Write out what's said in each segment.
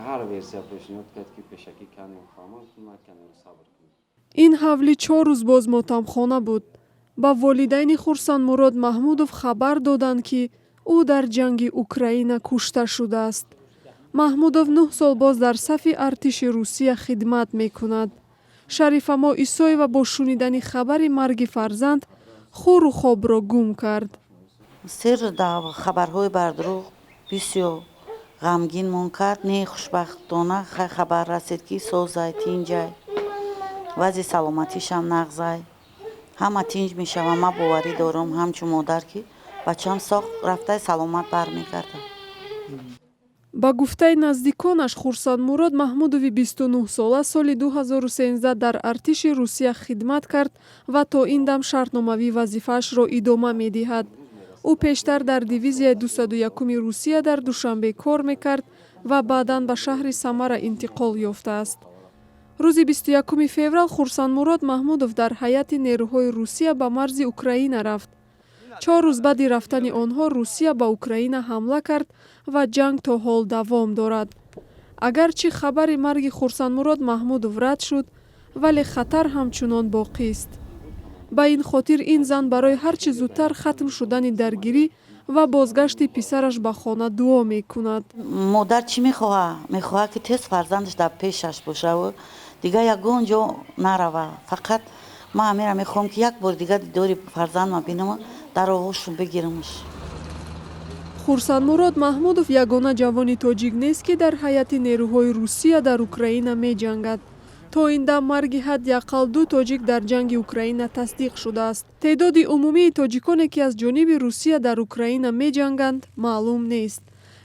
Ҳар версия пешниҳод кард, ки пешакӣ канем, фаҳмам, наканем, сабр кунем. Ин ҳавлӣ 4 рӯз боз мотамхона буд. Ба волидайни Хурсандмурод Маҳмудов хабар доданд, ки ӯ дар ҷанги Украина кушта шудааст. Маҳмудов 9 сол боз дар сафи артиши Русия хидмат мекунад. Шарифамо Исоева бо шунидани хабари марги фарзанд хӯру хобро гум кард. 3 рӯз хабарҳои бардурӯғ бисёр ғамгинмон кард. Не, хушбахтона, хабар расид, ки созай, тинҷай, вазъи саломатишам нағзай, ҳама тинҷ мешавам. Ман боварӣ дорам, ҳамчун модар, ки бачам соғ рафтай, саломат бармегардад. Ба гуфтаи наздиконаш, Хурсандмурод Маҳмудови 29-сола соли 2013 дар артиши Русия хидмат кард ва то ин дам шартномавӣ вазифаашро идома медиҳад. Ӯ пештар дар дивизияи 201-уми Русия дар Душанбе кор мекард ва баъдан ба шаҳри Самара интиқол ёфтааст. Рӯзи 21 феврал Хурсандмурод Маҳмудов дар ҳайати нерӯҳои Русия ба марзи Украина рафт. 4 рӯз баъди рафтани онҳо Русия ба Украина ҳамла кард ва ҷанг то ҳол давом дорад. Агарчи хабари марги Хурсандмурод Маҳмудов рад шуд, вале хатар ҳамчунон боқист. Ба ин хотир ин зан барои ҳар чӣ зудтар хатм шудани даргирӣ ва бозгашти писараш ба хона дуо мекунад. Модар чӣ мехоҳад? Мехоҳад, ки тез фарзандаш дар пешаш бошаву дигар ягон ҷо нарава. Фақат ман ҳамеро мехоҳам, ки як бори дигар дидори фарзандма бинам, дар оғӯшум бигирамаш. Хурсандмурод Маҳмудов ягона ҷавони тоҷик нест, ки дар ҳайати нерӯҳои Русия дар Украина меҷангад. То ин дам марги ҳадди ақал ду тоҷик дар ҷанги Украина тасдиқ шудааст. Теъдоди умумии тоҷиконе, ки аз ҷониби Русия дар Украина меҷанганд, маълум нест.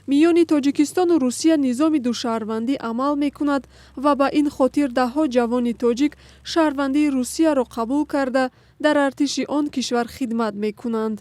Миёни Тоҷикистону Русия низоми душаҳрвандӣ амал мекунад ва ба ин хотир даҳҳо ҷавони тоҷик шаҳрвандии Русияро қабул карда, дар артиши он кишвар хидмат мекунанд.